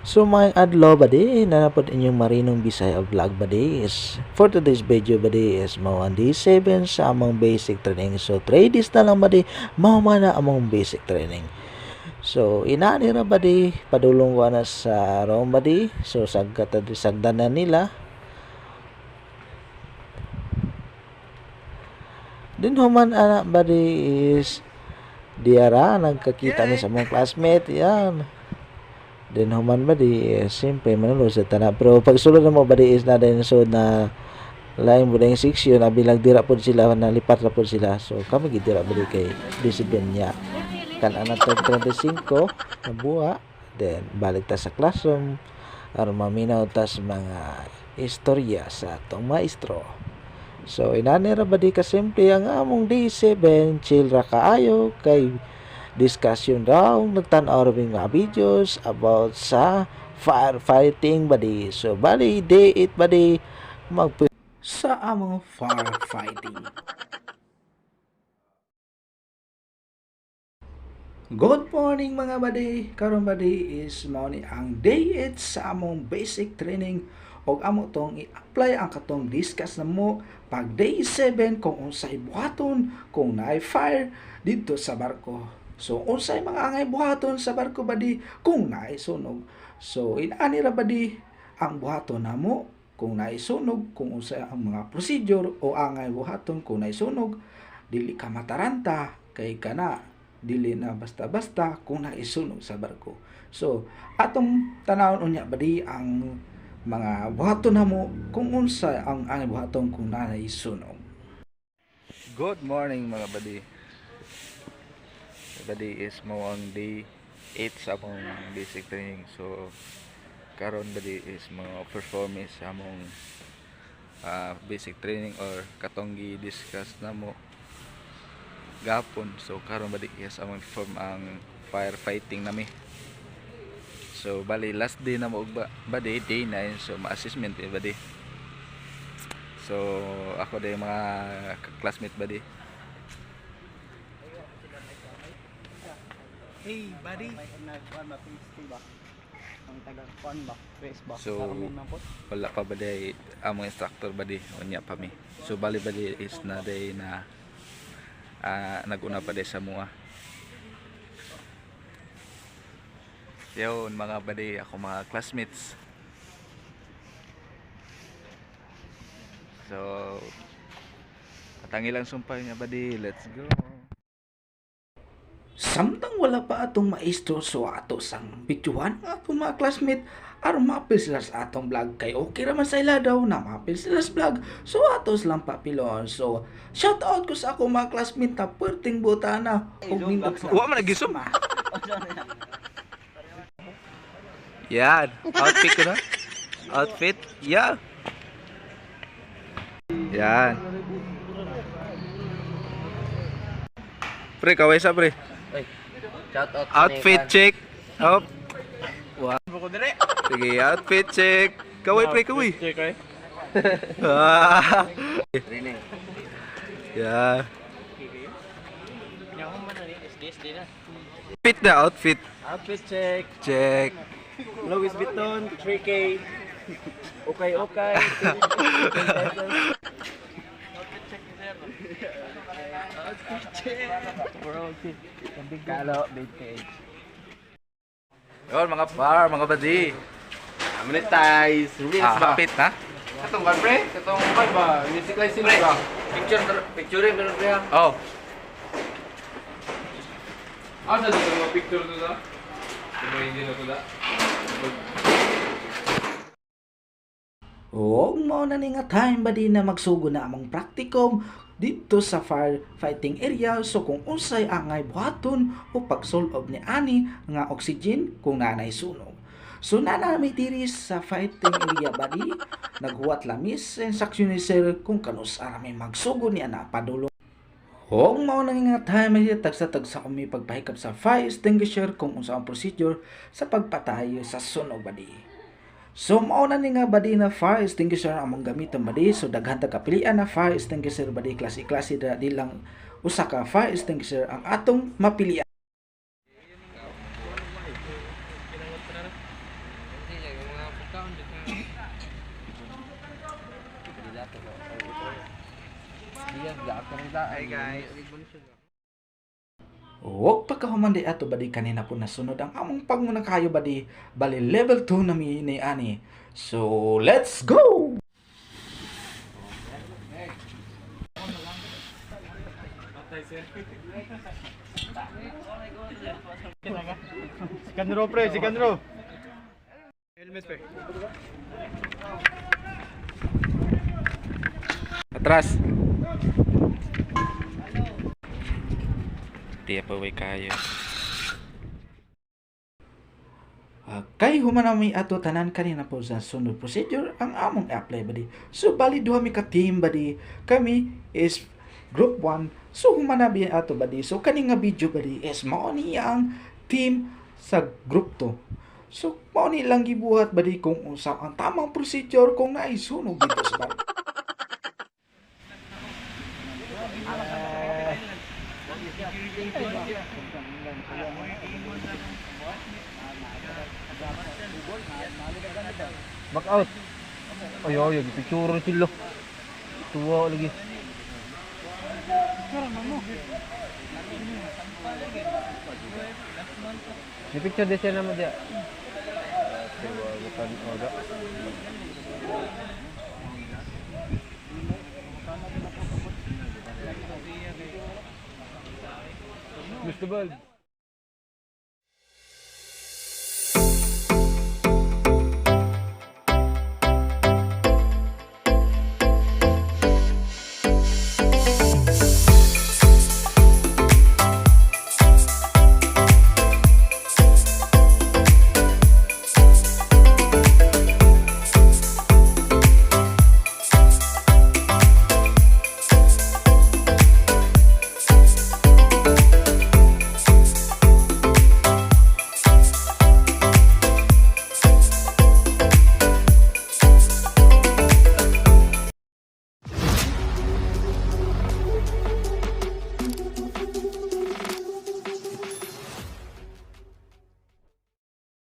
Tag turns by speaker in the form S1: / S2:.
S1: So mga adlaw, badi, naa na pod inyong Marinong Bisaya vlog, badi. Is for today's video, badi, is mao ang day 7 sa among basic training. So 3 days na lang, badi, mao man na among basic training. So inani ra, badi, padulong ko na sa room, badi. So sagkat sagdan na nila. Din human ana, badi, is diara nagkakita mi sa among classmate yan. Then human, badi, eh, siyempre manulod sa tanan. Pero pag sulod na mo, badi, is na din so na lain mo yung section abilang dira pod sila, nalipat ra pod sila. So kami gid dira, badi, kay discipline niya. Kan ana 25 nabuha, then balik ta sa classroom aron maminaw ta sa mga istorya sa atong maestro. So inani ra, badi, ka simple ang among day 7, chill ra kaayo kay discussion raw, nagtan-aw ra mga videos about sa firefighting, badi. So bali day 8, badi, mag
S2: sa among firefighting. Good morning, mga badi. Karon, badi, is mao ni ang day 8 sa among basic training ug amo tong i-apply ang katong discuss namo pag day 7 kung unsay buhaton kung naay fire didto sa barko. So unsay mga angay buhaton sa barko, badi, kung naay sunog. So inani ra, badi, ang buhaton namo kung naay sunog, kung unsay ang mga procedure o angay buhaton kung naay sunog. Dili ka mataranta kay kana dili na basta-basta kung naisunog sa barko. So, atong tanawon unya, badi, ang mga buhaton namo kung unsa ang angay buhaton kung naay sunog.
S3: Good morning, mga badi. Badi, is mao ang day 8 sa among basic training. So karon, badi, is mga performance sa among basic training or katong gi-discuss namo gapon. So karon, badi, is among perform ang firefighting nami. So bali last day na mo og badi, day 9, so ma-assessment eh, badi. So ako day mga classmate, badi.
S4: Hey, buddy.
S3: So wala pa, badi, among instructor, badi, unya pa mi. So bali, badi, is na day na naguna pa day sa mua. Yun, mga badi, ako mga classmates. So patangi lang sumpay nga, badi, let's go.
S2: Samtang wala pa atong maestro, so ato sang bidyuhan ang atong mga classmate aron maapil sila sa atong vlog kay okay ra man sa ila daw na maapil sila sa vlog, so ato silang papilon. So shout out ko sa akong mga classmate na perting butana ug nindot sila.
S3: Wa man nag-zoom. Yan, outfit ko na. Outfit, yeah. Yan. Pre, kaway sa pre.
S4: Shout out.
S3: Outfit check. Hop. Wow. Sige, outfit check. Kaway, pre, kaway.
S4: Check eh.
S3: Ah.
S4: Training.
S3: Yeah. Fit na outfit.
S4: Outfit check.
S3: Check.
S4: Louis Vuitton 3K. Okay. Outfit check. Outfit check. Kalo vintage.
S3: Yun, mga par, mga badi.
S5: Monetize, reels
S3: Ah,
S5: ba?
S3: hapit na.
S5: Katong kan pre? Katong kan ba? Music license ba? Picture picture meron pre ha.
S3: Oh.
S5: Asa dito mga picture to da? Diba hindi na to da?
S2: Og mao na ni nga time, badi, na magsugod na among practicum dito sa firefighting area, so kung unsay angay buhaton o pagsulob ni ani nga oxygen kung nanay sunog. So naa mi diri sa fighting area, badi, naghuwat lamis sa instruction ni sir kung kanus-a ra mi magsugod ni ana padulong. Og mao na nga time ay tagsa-tagsa kami pagpahikap sa fire extinguisher kung unsa ang procedure sa pagpatay sa sunog, badi. So mao na ni nga, badi, na fire extinguisher among gamiton, badi. So daghan ta kapilian na fire extinguisher, badi, klase-klase dira, di lang usa ka fire extinguisher ang atong mapilian.
S5: Hi guys.
S2: Huwag pagkahuman di ato badi kanina po nasunod ang among pagmunakayo badi, bali level 2 na mi ni ani. So let's go!
S4: Sikanro pre, sikanro. Helmet pre.
S3: Atras. Di pa way kayo.
S2: Kay human nami ato tanan kanina po sa sunod procedure ang among apply badi. So bali duha mi ka team badi. Kami is group 1. So human na bi ato badi. So kani nga video badi is mao ni ang team sa group 2. So mao ni lang gibuhat badi kung unsa ang tamang procedure kung naay sunog dito sa balay.
S5: Back out. Ay ay, picture sila. Tuwa lagi. May picture din siya naman diya. Mr. Bulb.